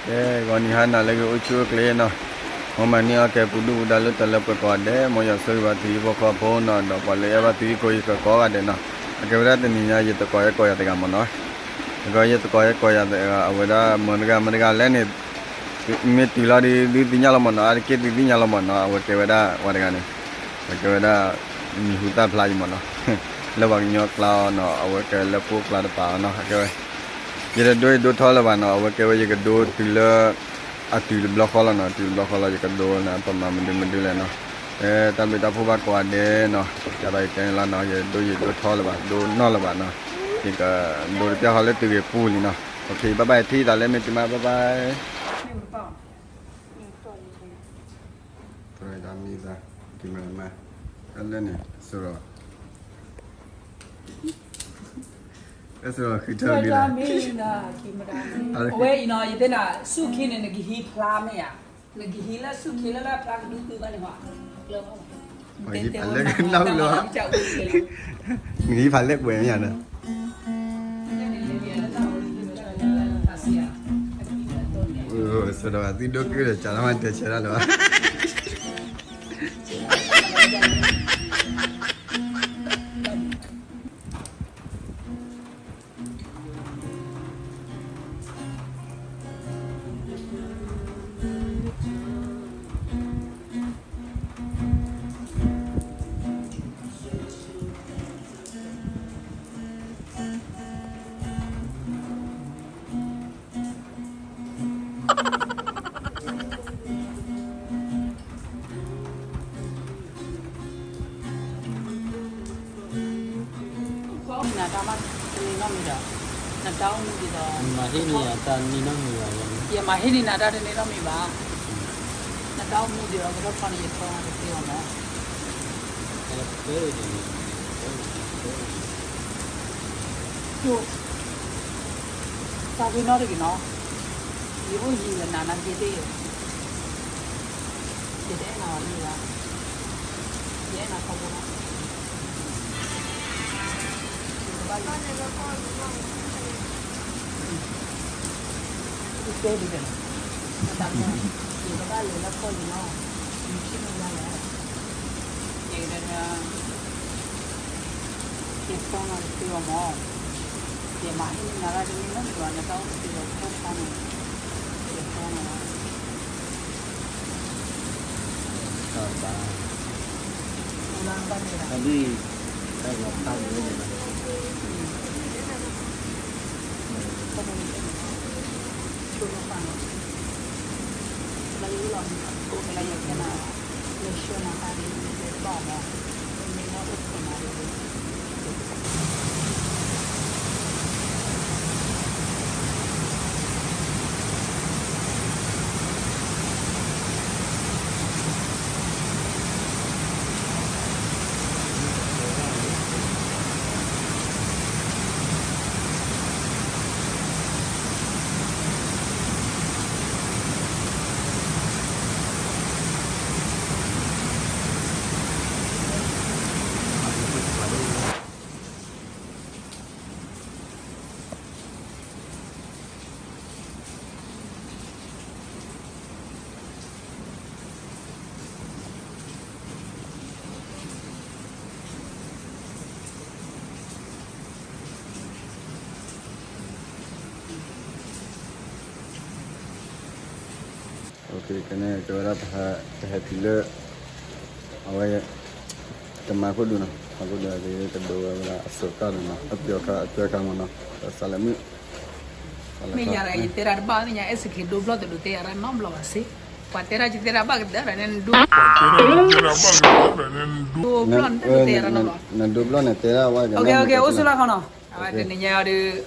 ကဲ ဂီၤနံၤဟါနၤလၢအဂ့ၤ အိၣ်ဆူၣ်အိၣ်ချ့နီၤ, မ်မၤန့ၢ်အီၣ်ကဲပူၤဒုၣ်ပူၤဒါလၢတၢ်လၢပှဲၤကိးဂၤဒဲး, မ်ယွၤဆိၣ်ဂ့ၤဘၣ်သုဟံၣ်ဖိဃီဖိနီၤ, ဒီးပှၤလၢအဲၣ်ဘၣ်သုဟံၣ်ဖိဃီဖိကိးဂၤဒဲးနီၤ, အကဲဝဲဒၣ်တနံၤညါ ယသကိးဟဲကိးယၤတဂၤမ့ၢ်နီၤ, အကဲယသကိးဟဲကိးယၤတဂၤ အဝဲဒၣ်မၢတဂၤမၢတဂၤလဲၣ်န့ၣ် မ့ၢ်တုၤလီၤဒီး ဒုးသ့ၣ်ညါလီၤမ့ၢ်နီၤ, အါတက့ၢ်သုသ့ၣ်ညါလီၤမ့ၢ်နီၤ, အဝဲကဲဝဲဒၣ်ပှၤတဂၤန့ၣ်, အကဲဝဲဒၣ် မံၤဟူသၣ်ဖျါအံၤမ့ၢ်နီၤ, လၢပှၤကညီကျါအီၤနီၤ, အဝဲကဲလၢပှိၢ်ကျါတပၤအီၤနီၤ, အကဲဝဲ ယတဒိအံၤဒိထီလၢၤဘၣ်နီၤ, အဝဲကဲဝဲယကဒိတုၤလၢ အတုၤတဘျီဃီလီၤနီၤ, တုၤတဘျီဃီလီၤ ယကဒိနီၤ, ပမၤမနုၤမနုၤလဲၣ်နီၤ, တၢ်ဘျုးတၢ်ဖှိၣ်ဘၣ်ကိးဂၤဒဲးနီၤ, ကၢ်သီယတဲန့ၣ်လီၤနီၤ, ယဒိယံၤဒိထီလၢၤဘၣ်, ဒိနီၢ်လၢၤဘၣ်နီၤ, ယကဒိတပျၢ်ဃီလၢတုၤဂ့ၤပူၤလံနီၤ, ဘၣ်ဘၣ် ထံၣ်သးလၢမ့ၢ်တုၤမး ဘၣ်ဘၣ် သရၣ်ဒၣ်မံသး ကံမရမါ တၢ်လၢန့ၣ် စိရိၤ တၢ်စိရိၤဃုထၢလံလီၤ, အဝဲအံၤနီၤ ယတဲနၤ ဆူၣ်ခ့န့ၣ် နကဟံးဖျါမ့ၢ်ဧါ, နကဟံးလၢဆူၣ်ခ့လၢလၢဖျါကဒုကုဘၣ်န့ၣ်ဟီ, နဟံးဖးလဲၢ်ကွဲးမ့ၢ်ဧါ, နဟံးဖးလဲၢ်ကွဲးမ့ၢ်ဧါဒီး စိရိၤသုဒိၣ်ကဲဒီး ကးလီၤမးတဲဆၢဒၣ်လၢၤဘၣ်. နတၢ်မၤတန့ၢ်နီတမံၤဒီး နတၢ်အိၣ်မူဒ်သိး မၤဟ့ၣ်န့ၢ်ယၤတၢ်န့ၢ်နီတမံၤဘၣ်, ယမၤဟ့ၣ်န့ၢ်နၤတၢ်တန့ၢ်နီတမံၤဘၣ်, နတၢ်အိၣ်မူဒ်သိး ကထီၣ်ဖီန့ၣ် ယထီနၤတသ့အီၤမး, သးဝံၤနီတဂ့ၤနီၤ, ယအိၣ်ယံၤလၢနၤနာ်က့သ့ၣ် ယတအဲၣ်နၤဘၣ်န့ၣ်ဘၣ်, ယအဲၣ်နၤခီဖျိလီၤ, ယကဘၣ်လဲၤလၢကီၢ်လံနီၤ, ယတဲဒ်လဲၣ်, ယကဘၣ်လဲၤလၢကီၢ်လံနီၤ, ယထံၣ်မ့ၢ်ယါလဲၣ်, ယက ယဖီနီၤတသ့အီၤမး, ယမၤဟ့ၣ်န့ၢ်နၤတၢ်တန့ၢ်နီတမံၤဘၣ်, နတၢ်အိၣ်မူဒ်သိး ကထီၣ်ဖီန့ၣ် ယဖီနီၤ, ကဲန့ၣ် ကဲဝဲဒၣ် ပဟဲတုၤလၢ အဝဲ တမၤခိၣ်ဒူနီၤ, မၤခိၣ်ဒူကဒိဝဲဒၣ်အစိၤကၢ်နီၤ, အပျီခါအပျီခါမ့ၢ်နီၤ, စးလၢမုၢ် မ့ၢ်ယၤဒီး ယတဲဒၣ်တဘၣ်သ့ၣ်ညါ အဲၣ်စခ့ ဒိဘျီၣ်တဒိးတဲယၤတၢ်နီတဘျီဘၣ်စ့, ပှၤတဲဒၣ်ယတဲဒၣ်ဘၣ်ကတၢၢ်ဒီးန့ၣ်ဒိ, ဒိဘျီၣ်န့ၣ်တဒိးတဲယၤတၢ်နီတဘျီ, နဒိဘျီၣ်န့ၣ်တဲဒၣ်ဝဲ, အိၣ်ဆူၣ်လီၤခီနီၤ, အဝဲတနံၤညါအံၤဒီး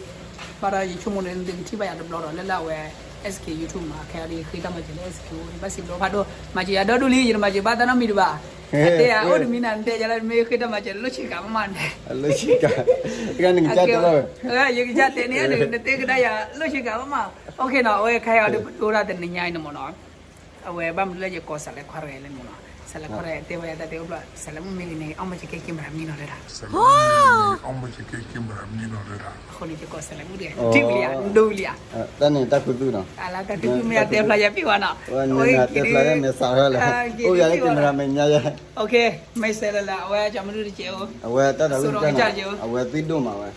ဘၣ်ဒီးယဆိကမိၣ်န့ၣ် နသုကထံၣ်ဘၣ်ယၤတဘျီဒီး လၢလၢအဝဲ အဲၣ်စခ့ YouTube နီၤ, ခဲအံၤဒီးယဃ့တၢ်မၤစၢၤလၢ အဲၣ်စခ့ အိၣ် ဘၣ်စံးဘျီဖးဒိၣ် မၤစၢၤယၤဒီဒူၣ်လံ, ယတမၤစၢၤဘၣ်တၢ်နီတမံၤဒံးဘၣ်, အတဲယၤအိၣ်တမံၤနၤ နတဲယၤလၢနမ့ၢ်ဃ့တၢ်မၤစၢၤလၢ လိၣ်ဆံးကၤမးမးန့ၣ်, ယကစၢ်တဲန့ၣ် နတဲကဒါယၤ လိၣ်ဆံးကၤမးမး, အိၣ်ခ့နီၤ, အဝဲခဲအံၤဒီး ပဒိတၢ်တနံၤညါအံၤန့ၣ်မ့ၢ်နီၤ, အဝဲဘၣ်မနုၤလၢယကိးစးလဲၤခွါရဲလဲၣ်မ့ၢ်နီၤ, စးလဲၤခီဒီးတဲဝဲယၤတၢ်တဲအိၣ်ဘျီ စးလဲၤမုၣ်မ့ၢ်ဂ့ၤန့ၣ် အီၣ်မ့ၢ်ကကဲက့ၤမရၤမံနီၤလၢဒၣ် အီၣ်မ့ၢ်ကကဲက့ၤမရၤမံနီၤလၢဒၣ် အဃိန့ၣ်ယကီးစးလဲၤမုၣ်တဂၤ ထံၣ်ဝံၤလံဧါ ဒိဝံၤလံဧါ တၢ်န့ၣ်တၢ်ခူသူၣ်နီၤ အလၢတၢ်ခူသူၣ်မ့ၢ်အတဲဖျါယၤပ့ၤဝဲနီၤ တဲဖျါယၤမ့ၢ်စးထီၣ်လဲၣ် အိၣ်ယၤလၢက့ၤမရၤမဲာ်ညါယဲ မ့ၢ်စဲးလၢလၢ အဝဲကၠီမနုၣ်တကဲးအိၣ် အဝဲတၢ်သးဝံၣ်တၢ်ယဲ အဝဲသ့ၣ်ဒိၣ်မးဝဲ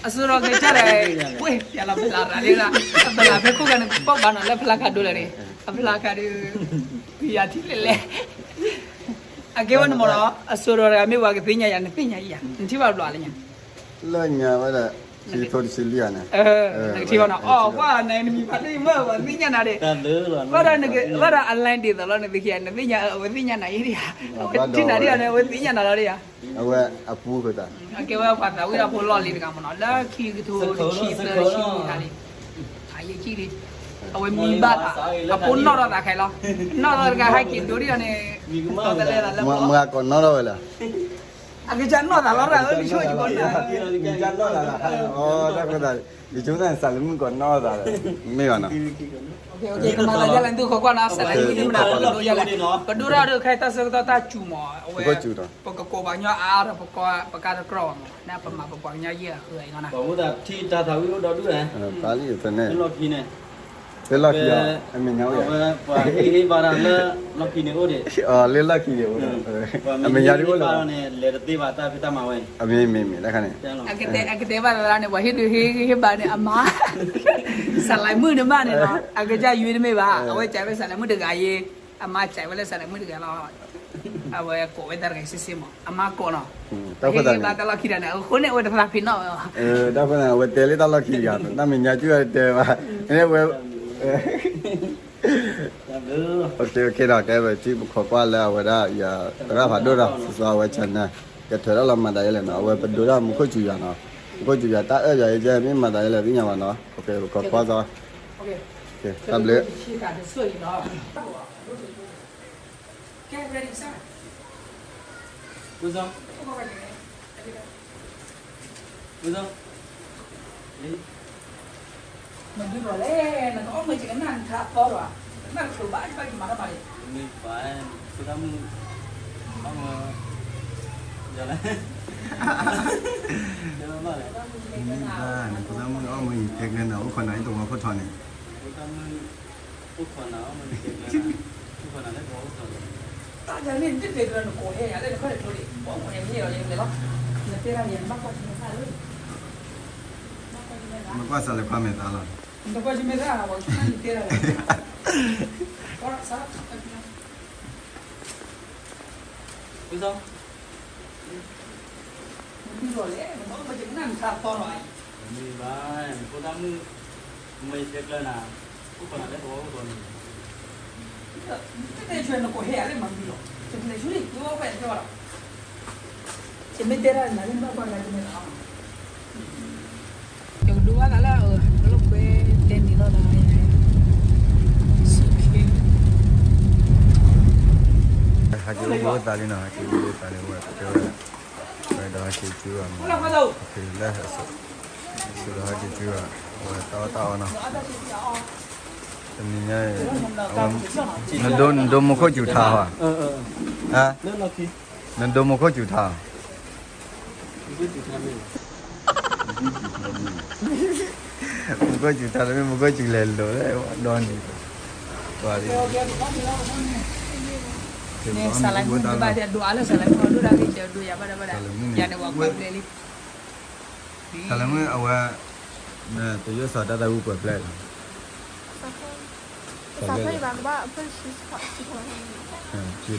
အစိရိၤကစၢ်ဒီး ဝ့ၢ် ယလီၤဖဲလၢရၤလံ အဖဲလၢဖဲခိၣ်ဂၤန့ၣ် ပီၣ်ဘၣ်နီၤလၢဖဲလၢခးဒိလၢန့ၣ် အဖဲလၢခးဒိ ယၤထံၣ်လဲၣ်လဲၣ် အကဲဝဲန့ၣ်မ့ၢ်နီၤ အစိရိၤတဂၤမ့ၢ်ဝဲကသ့ၣ်ညါယၤ နသ့ၣ်ညါယၤ နထံၣ်ဘၣ်ဘျီလၢညါ လၢညါဝဲဒၣ် ထံထိတဆံလံဧါန့ၣ် နကထံၣ်ဘၣ်နီၤ အီၣ် ကွၢ်နနမံၤဖးဒိၣ်မ့ၢ်ဝဲသ့ၣ်ညါနၤဒၣ် ဘၣ်ဒီး ဘၣ်ဒီးအလဲဒ်သိးလီၤ နသ့ၣ်ညါ နသ့ၣ်ညါ အဝဲသ့ၣ်ညါနၤအံၤဒၣ် အဝဲထံၣ်နၤဒၣ်န့ၣ် အဝဲသ့ၣ်ညါနၤလီၤဒၣ် အဝဲအပူၤဃာ် အကဲဝဲပှၤသးဝံၣ်တၢ်ဖိလီၢ်လံၤတဂၤမ့ၢ်နီၤ လၢခံကထိတဆံသၢတဆံနံၣ်တၢ်လံ အယဲၢ်ကံၣ်လံ အဝဲမံဘၣ်သး အဖိနီၣ်ထီၣ်သးခဲလီၤ နီၣ်ထီၣ်တဂၤဟဲက့ၤဒိဒ်အီၤန့ၣ် မၤကလဲၤသးလၢ မၤကနီၣ်ထီၣ်ဝဲလၢ အကစၢ်နီၣ်သးလီၤရၣ် အၢ ယဆိကမိၣ် တၢ်ခိၣ်သး ယဆိကမိၣ်သး စးလၢမုၣ်ကနီၣ်သး မ့ၢ်ဘၣ်နီၤ ကမၤသးယဲလဲၣ် သုခိးကွၢ်နီၤ စးလၢမုၣ်ကနီၣ်သး ပဒိၣ်ထီၣ်ဒိၣ်ခဲတၢ်ဆၢကတီၢ်တၢ်စူၤမး အဝဲ ပကကိးပှၤကညီအါဒီး ပကါတကြီမး နပမၤပပှၤကညီယဲၢ်အဃၢၤအံၤနီၤ ပှၤမူသးထံၣ်တၢ်သးဝံၣ်အိၣ်ဒီဒူၣ်န့ၣ် လီၢ်ခံန့ၣ် လၢလီၢ်ခံအမဲာ်ညါအိၣ် အဝဲပှၤဟ့ၣ်ဟ့ၣ်ဘါတၢ်လၢ လီၢ်ခံန့ၣ်အိၣ်ဒံး လၢလီၢ်ခံန့ၣ်အိၣ် အမဲာ်ညါဒ်အိၣ်လီၤ လဲၤတသ့ဘၣ်တၢ်ဖံးတၢ်မၤဝဲ အမ့ၢ်မ့ၢ်မ့ၢ်တခါန့ၣ် အကတဲဘၣ်သးန့ၣ် ပှၤဟ့ၣ်ဒုးဟ့ၣ်ဟ့ၣ်ဘါန့ၣ် အမါ စးလဲၤမုၣ်တမ့ၢ်န့ၣ်လီၤ အကစၢ်ယွၤတမ့ၢ်ဘၣ် အဝဲစးဝဲစးလဲၤမုၣ်တဂၤယဲ အမါစးဝဲလၢစးလဲၤမုၣ်တဂၤလီၤ အဝဲကိးဝဲတၢ်တဂၤဆ့ဆ့မး အမါကိးနီၤ ဟ့ၣ်ဘါတၢ်လီၢ်ခံတၢ်န့ၣ် အဃိန့ၣ် အဝဲတသးဖံးနီၣ်ဝဲ တၢ်ဃိန့ၣ် အဝဲတဲလၢတၢ်လီၢ်ခံတဂၤ တၢ်မဲာ်ညါကၠူၣ်တဲဘၣ် ဝဲ ကဲဒီးကဲဝဲထံပခိးကွၢ်လၢအဝဲဒၣ်ယၤသရၣ်ဖးဒိၣ်ဒီး စီၤစီၤအဝဲ channel ကထၢၣ်ထီၣ်လီၤမၤသးယဲလဲၣ်နီၤ အဝဲပဒိးတၢ်မူခိၣ်စူၤယၤနီၤ မူခိၣ်စူၤယၤတၢ်အၢၣ်ယၤအံၤကဲမ့ၢ်မၤသးယဲလဲၣ်သ့ၣ်ညါဘၣ်နီၤ ပခိးကွၢ်စီ တၢ်ဘျုး မဒုးလီၤလဲၣ် နကအီၣ်မ့ၢ်ကနၣ်နထါသီလီၤ နကချိုဘၣ်ဘၣ်ကမၤထီၣ်မးလံ မ့ၢ်ဘၣ် ဖိသၣ်မုၣ် အီၣ်မ့ၢ် ယၤလဲၣ် မ့ၢ်ဘၣ် နဖိသၣ်မုၣ်အီၣ်မ့ၢ်ယတဲကျဲနၤ အိၣ်ခိးနၤအံၤတဝီခိၣ်ထီၣ်န့ၣ် ဖိသၣ်မုၣ် အိၣ်ခိးနၤ အိၣ်မ့ၢ်ယတဲကျဲနၤ အိၣ်ခိးနၤလၢတဝီခိၣ်ထီၣ်န့ၣ် တၢ်ယၤန့ၣ် ဒ်တဲကျဲနကိးဟဲယၤလၢနခီၣ်န့ၣ်ကျိန့ၣ် ဘီမ့ၢ်ယၤမ့ၢ်ယၤလီၤယၤလဲၣ်လီၤ နတဲဒၣ်န့ၣ် နဘၣ်ကွၢ်ဆၢမဲာ်သးလၢ နကွၢ်စးလဲၤခွါမဲာ်သးလီၤ နတကွၢ်ဆၢမဲာ်သး ဝဲကနၣ်နတဲဒၣ်လီၤ မ့ၢ်လီၤလဲၣ် နဘၣ်မ့ၢ်ကနၣ်နထါသီလီၤ မ့ၢ်ဘၣ် ဖိသၣ်မုၣ် မ့ၢ်ယတဲကျဲနၤ အိၣ်ခိးနၤလၢတဝီခိၣ်ထီၣ်န့ၣ် တတဲဆှၢနကိးဟဲယၤလၢမၤမံလီၤ တလဲၤဆူလံ တဝီဖဲတဲဘၣ်ဒီး ယမ့ၢ်တဲတၢ်နၤလၢနဘၣ်ကွၢ်ဂၤတမ့ၢ်လီၤ ယကဒိဘၣ်သးလၢ ကလီၢ်ကွဲတဲန့ၣ်လီၤဒီး ဆူၣ်ခ့ ဟဲက့ၤအိၣ်ဘိသးလံနီၤ ဟဲက့ၤအိၣ်ဘိသးလံ ဝဲတဲဝဲ ဝဲဒီးဟဲက့ၤကၠူဘၣ်မး ဟဲက့ၤလၢဟဲစိ ဟဲစိဒီးဟဲက့ၤကၠူဘၣ် အဝဲတၢ်အီၣ်တၢ်အီနီၤ တနံၤညါအံၤ နဒိ နဒိမူခိၣ်စူၤထါဘၣ် ဟါ နဒိမူခိၣ်စူၤထါ မူခိၣ်စူၤထါတမ့ၢ် မူခိၣ်စူၤလဲၤလိၤလၢဒီနံၤ ပှၤလံ န့ၣ် စးလဲၤမုၣ်တဘၣ်ဒိးအါလၢစးလဲၤမုၣ်ဒိၣ်ဒၣ်ဂ့ၤကဲဒိးယၤဘၣ်ဒၣ်ဘၣ်ဒၣ် ယၤန့ၣ်ဝဲကွၢ်ဘျဲၣ်လံ စးလဲၤမုၣ်အဝဲ တယိၣ်စီၤတၢ်သးဝံၣ်ပှဲၤဖျဲၣ်လီၤ ပှဲၤဖျဲၣ်လံ ယ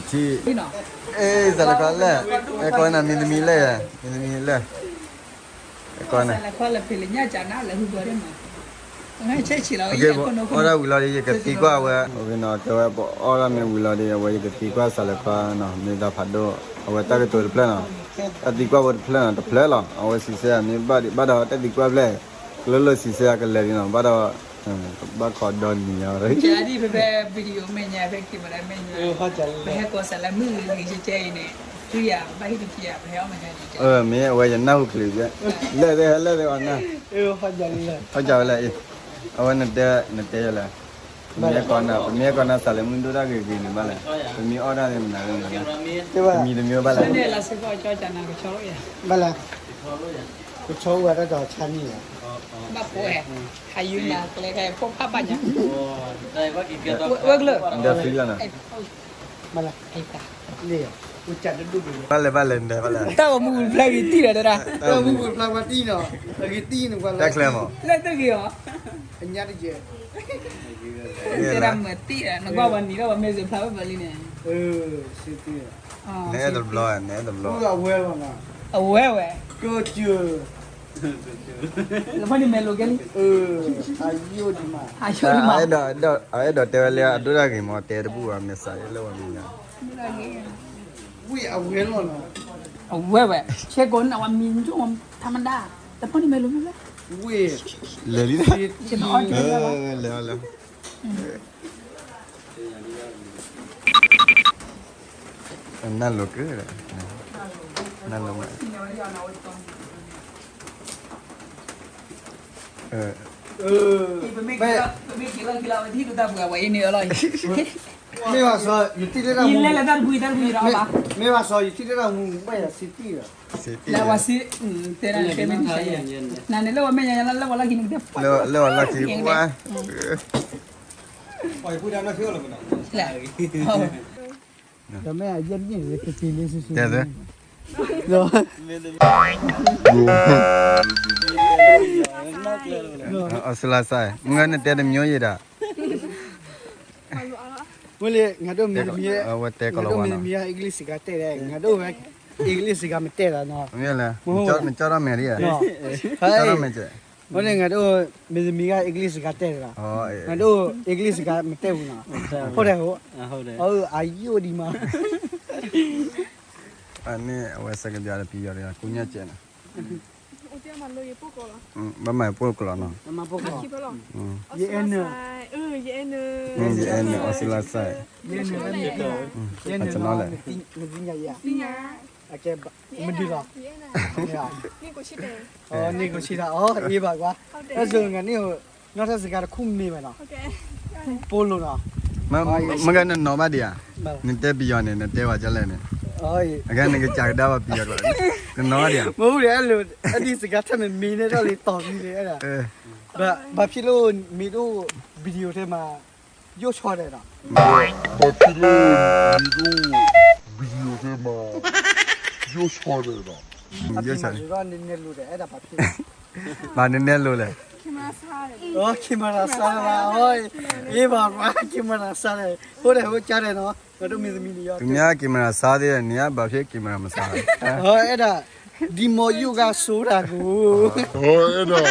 ထံၣ် အဲ စးလဲၤခွါလဲၣ် အဲ ကိးနၤမ့ၢ်သမံၤလဲၣ် မ့ၢ်သမံၤလဲၣ် ကိးနၤ စးလဲၤခွါလၢဖံးလၢညၣ်ကနၣ်လၢဟူဘၢဒၣ်မး အီၣ်ဒၣ်ဝံၤလီၤဒီး ယကသံကွၢ်အဝဲ အိၣ်ကနီၤ တဲဝဲပအီၣ်ဒၣ်မ့ၢ်ဝံၤလီၤဒီး အဝဲယကသံကွၢ်စးလဲၤခွါနီၤ မ့ၢ်သးဖးဒိၣ် အဝဲတၢ်ကတိၤတဖျၢၣ်နီၤ တၢ်သံကွၢ်ဝဲတဖျၢၣ်နီၤ တဖျၢၣ်လီၤ အဝဲစံးဆၢယၤမ့ၢ်ဘၣ်ဒီး ဘၣ်ဒီးတၢ်သံကွၢ်ဖျၢၣ် ကလိလိစံးဆၢယၤကလဲၤလံနီၤ ဘၣ်ဒီး ဘၣ်ခိးဒီနံၤယၤ ဖဲ video မဲာ်ညါ ဖဲ camera မဲာ်ညါ ပဟဲကိးစးလဲၤမုၣ်ဂ့ၤဂ့ၤကဲကဲအံၤန့ၣ် သုယၤဘၣ်ဟံၣ်တဖံးယၤ ပဟဲအီၣ်မ့ၢ်ဟဲန့ၣ် မ့ၢ်အဝဲယနၢ်ဟူချုးကဲ လဲၣ်သ့ၣ်ဟဲလဲၣ်သ့ၣ်အီၤနၢ် ဟီၣ်ကၢဝဲလဲၣ်အံၤ အဝဲနတဲ နတဲယလဲၣ် ပမ့ၢ်ကိးနၤ ပမ့ၢ်ကိးနၤ စးလဲၤမုၢ်ဒိၣ်တၢ်ဂ့ၤဂ့ၤန့ၣ်ဘၣ်လဲၣ်, ပမ့ၢ်အီၣ်တၢ်လၢမနုၤလဲၣ်, ပမံၤတမံၤဘၣ်လဲၣ်, ဘၣ်လဲၣ်, ကဆီဝဲတၢ်ဒီးဆါန့ၣ်လီၤ, ဘၣ်ဖိအဲၣ်, ဟးယုနၤကျဲခဲဖိဖးဘၣ်ညါ, ဝဲကလၢာ်, ဒီးဖံလီၤနီၤ ဘၣ်လဲၣ်ဘၣ်လဲၣ် နဘၣ်လဲၣ်, တၢ်ဂီၤမူပူၤဖျါဂ့ၤတံၢ်ဒီးတဒၣ်, တၢ်ဂီၤမူပူၤဖျါဝဲတံၢ်နီၤ, အဂ့ၤတံၢ်န့ၣ်ပှၤလၢတၢ်ချၢမး, လၢတဂ့ၤအီၤ, အညါတယဲၢ်, တဲဒၣ်မၤတံၢ်ဒီး နကွၢ်ပှၤနံၤဒီးပှၤမ့ၢ်စၢၤဖျါဝဲပှၤလံန့ၣ်, နအဲၣ်တဘျီ နအဲၣ်တဘျီ, အဝဲဝဲ, ကၠၢ လၢဖီန့ၣ်မဲာ်လိာ်ကဲလံ, အယိၣ်ဒံးမး, အယိၣ်ဒံးမး, အအဲၣ်ဒိးတဲဝဲလၢအဒိၣ်တၢ်ဂ့ၤမး တဲတဘူၣ်ဘၣ် မ့ၢ်စးလၢဝဲမံၤညါ, ဝဲအဝဲလီၤနီၤ, အဝဲဝဲ, ဆဲကိးနဝဲမံၤ ထမဒါ, လၢဖီန့ၣ်မဲာ်လိာ်မ့ၢ်ဝဲ, လဲၤလံ, လဲၤအီၤလဲၤ, နၢ်လိၤက့ၤ, နၢ်လိၤမး မ့ၢ်ဘၣ်စီၤ ယထံၣ်လၢတၢ်မူ, မ့ၢ်ဘၣ်စီၤ ယထံၣ်လၢတၢ်မူ ဘၣ်ယၤစ့တံၢ်ဒီး, စ့တံၢ်, နၤန့ၣ်လၢဝဲမဲာ်ညါလၢဝဲလီၢ်ခံန့ၣ်, လၢဝဲလီၢ်ခံပှၤ, ဒီးမ့ၢ်အယဲၢ်န့ၣ် ကက့ၤလၢစုစု, တဲသ့ အီစလါစါ, မုၢ်ဂၤနတဲတမျိုးယဲဒၣ်, ဝဲလၢ ငါဒိၣ်မ့ၢ်တမံၤ, ဝဲတဲကလီၤဝါနီၤ, ငါဒိၣ်မ့ၢ်တမံၤ English စကားတဲလဲၣ်, ငါဒိၣ်ဝဲ English စကားမတဲလီၤနီၤ, မ့ၢ်လဲၣ်, နကၠီထီၣ်မဲာ်ဒ်ဧါ, ကၠီထီၣ်မဲာ်ကဲ, ဝဲန့ၣ် ငါဒိၣ်မ့ၢ်တမံၤ English စကားတဲလီၤ, ငါဒိၣ် English စကားမတဲဘူးနီၤ, ဟုတ်တယ်ဟုတ်, အယိုဒံးမး, အန့ၣ် အဝဲစကားပြောတယ် ပြီးရော ကူညက်ကျဲနီၤ, ဘၣ်မၤပို့ကလီၤနီၤ, ယအဲၣ်နၢၤ, ယအဲၣ်နၢၤ အီစလါစါ, ယအဲၣ်နၢၤ, နသ့ၣ်ညါယၤ, မဒုလီၤ, န့ၣ်ကဆံတၢ်, အ့ဘၣ်ကွၢ်, အဲၣ်စ့ၢ်ကီးန့ၣ်, နီၢ်ထၢၣ်စကားတခူၣ်မ့ၢ်ဘၣ်နီၤ, ပိလိာ်နီၤ, မ့ၢ်ဂ့ၤနနီၢ်ဘၣ်ဒံးဧါ, နတဲပယီၤန့ၣ် နတဲဝဲဒ်လဲၣ်န့ၣ်, အဂၤနကစၢ်ကဒါဘၣ်ပယီၤ, နနီၢ်ဘၣ်ဒံးဧါ, မ့ၢ်ဘူးဒီး အဲၣ်ဒိးစကားထၢၣ်မ့ၢ်မ့ၢ်န့ၣ်ဒီးလံတီၤမံၤန့ၣ်, ဘၣ်ဖဲလၢမ့ၢ်ဒိၣ် video ထဲမှာ ယိၣ်ဆီဒဲးဒီး, ဘၣ်ဖဲလၢမ့ၢ်ဒိၣ် video ထဲမှာ ယိၣ်ဆီဒဲးဒီး, နနဲလိာ်ဒီး အဲၣ်ဒိးဘၣ်ဖဲ ဘၣ်နနဲလိာ်လဲၣ်, camera ဆါလီၤ, အ့ဘၣ်ကွၢ် camera ဆါလီၤ, ဟိဒဲးဟိကါဒဲးနီၤ, ကဒိၣ်မ့ၢ်သမံးန့ၣ်ယီၤ, သူများ camera ဆါသေးတယ် နဘၣ်ဖဲ camera မဆါ, အဲၣ်ဒိး ဒီမော်ယိၣ်ဂၤစိတၢ်ကိး, အဲၣ်ဒိး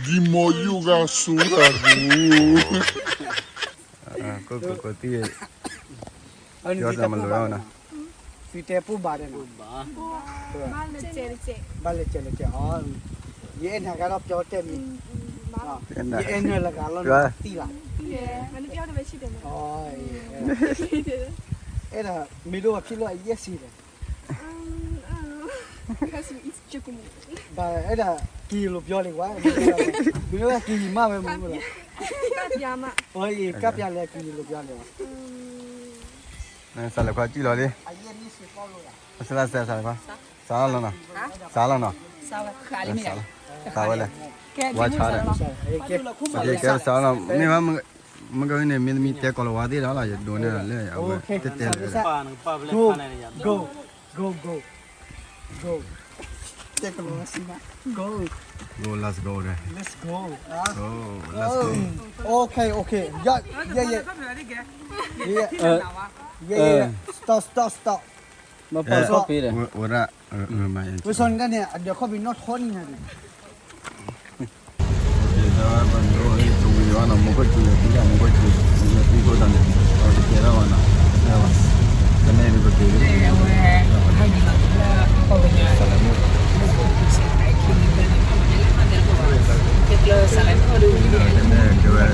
ဒီမော်ယိၣ်ဂၤစိတၢ်ကိး, ကိးကိးကိးသံၣ်, ယီၤတၢ်မလိာ်နီၤ, သုတဲပိၢ်ဘၣ်ဒဲးနီၤ, ဘၣ်လဲၤကဲးလဲၤကဲးအီၤ, ယအဲၣ်နၤဂၤဒီးပျီတဲမံၤ, ယအဲၣ်နၤလၢဂၤလီၤနသံလီၤ, အဲၣ်ဒိး မ့ၢ်ဒိၣ်ဘၣ်ဖံးလိာ်အယဲၢ်စံးဒီး, ဘၣ်အဲၣ်ဒိး က့ၤလိာ်ပျီလံကွၢ်, မ့ၢ်ဝဲက့ၤယံၤမးဝဲမ့ၢ်လီၤ, ကပျီလဲၣ်က့ၤလိာ်ပျီလံ, စးလဲၤခွါစုလီၤလံ, စးလဲၤခွါ, စးလီၤနီၤ, စးလီၤနီၤ, စးဝဲလဲၣ်, ဝါဆါလဲၣ်, ကဲစးလီၤနီၤ, မ့ၢ်ဝဲ မ့ၢ်ကန့ၣ် မ့တမ့ၢ်တဲကီၢ်လီၤဝါသ့ၣ်ဒီးလီၤ ယဒိးန့ၢ်လၢအဝဲတဲတဲလၢ Go, go, go, go. တဲကလီၤဝါစံးမး Go. Go, let's go ဒီး Let's go. Go, let's go. Okay, okay. Yeah, yeah, yeah. Yeah, yeah. Stop, stop, stop. မပာ်ခီၣ်ဖံးဒီး ဝဲဒၣ် ဝဲစီၤန့ၣ်တၢ်န့ၣ် အဒၢးခီၣ်ဖံးနီၣ်ထီန့ၣ်န့ၣ် ပဝံၤဝဲနီၤ မူခိၣ်စူၤ မူခိၣ်စူၤ မူခိၣ်စူၤ သံခိၣ်တၢ်န့ၣ် ပကဲထီၣ်ဝဲနီၤ ကနဲဒုးပက့ၤ ကဲဝဲ